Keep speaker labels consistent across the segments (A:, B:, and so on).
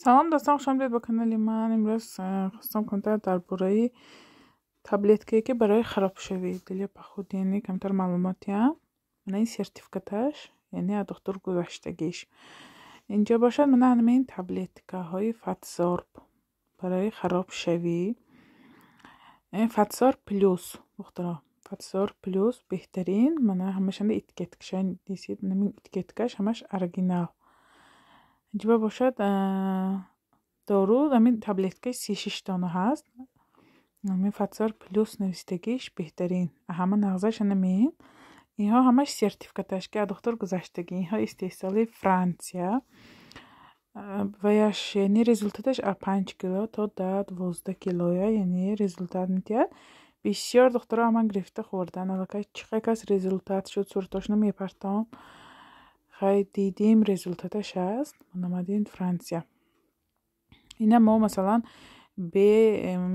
A: Салом, дӯстон, хуш омадед ба канали ман. Имрӯз хостам камтар дар бораи таблеткае, ки барои харобшавӣ, для похудения, камтар маълумот диҳам. Мана ин сертификаташ, яъне аз духтур гузаштагиш. Инҷо бошад, мана ҳамин таблеткаҳои Фатсорб барои харобшавӣ. Фатсорб плюс, духтаро, Фатсорб плюс беҳтарин. Мана ҳамашанда этикеткаша дисед, ҳамин этикеткаш ҳамаш оригинал. Инҷо бошад, дору, ҳамин таблеткаи 36 дона ҳаст. Ҳамин Фатсор плюс навистагиш беҳтарин. Ҳама нағзаш ҳамин. Инҳо ҳамаш сертификаташ, ки аз духтур гузаштагӣ. Инҳо истеҳсоли Франсия. Ваяш, яъне результаташ аз 5 кило то до 12 килоя, яъне результат медиҳад. Бисёр духтаро ҳама гирифта хӯрдан. Аллакай чӣ қадр кас результат шуд, суратошро мепартом. Хай, дидем, результаташ ҳаст. Мана Франсия. Ина мо, масалан, бе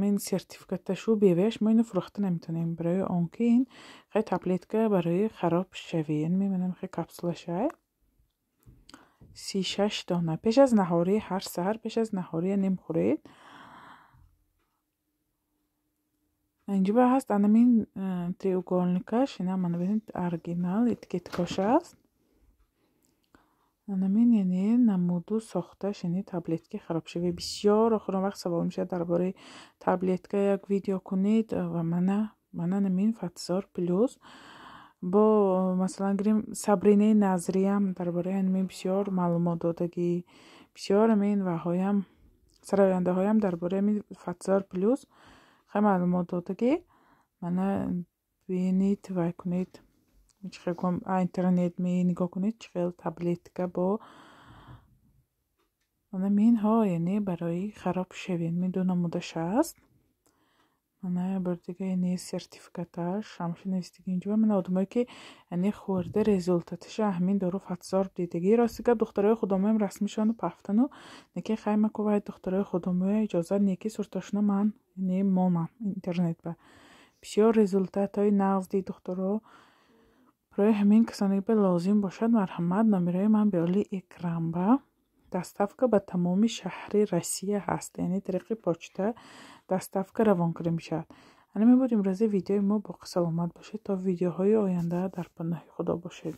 A: ин сертификаташу беваяш мо ино фурӯхта наметавонем, барои он ки ин хай таблетка барои харобшавӣ. Яъне мемонам, хай капсулашай 36 дона. Пеш аз наҳорӣ, ҳар саҳар пеш аз наҳорӣ мехӯред. Инҷо ҳаст анамин треугольникаш, ина мана бинед, оригинал этикеткош аст. Анамин, яъне намуду сохташ, яъне таблетки харобшавӣ. Бисёр охирон вақт савол мешавад, дар бораи таблетка як видео кунед, ва мана намин Фатсор плюс. Бо, масалан, гирем, Сабринаи Назриям дар бораи ҳамин бисёр маълумот додагӣ, бисёр ҳамин ваҳоям, сарояндаҳоям дар бораи ҳамин Фатсор плюс хеле маълумот додагӣ. Мана бинед, вай кунед, чӣ хел интернет нигоҳ кунед, чӣ хел таблетка бо мана минҳо, яъне барои харобшавӣ. Мин ду намудаш ҳаст. Мана бор дига, яъне сертификаташ ҳамаша навистагӣ инҷо. Мана одамое, ки яъне хӯрда, результаташа ҳамин дору Фатсорб дидагӣ. Рости гап, духтарои худомоям расмишону пафтану неки хай маку, вай духтарои худомоя иҷозат не, ки суртошуно ман яъне монам интернет ба. Бисёр результатҳои нағз дид духтаро. Барои ҳамин, касоне ки лозим бошад, марҳамат, номерои ман беоли экран ба. Доставка ба тамоми шаҳри Россия ҳаст, яъне тариқи почта доставка равон карда мешавад. Ҳамин буд имрӯзи видеои мо. Боқӣ саломат бошед, то видеоҳои оянда дар паноҳи Худо бошед.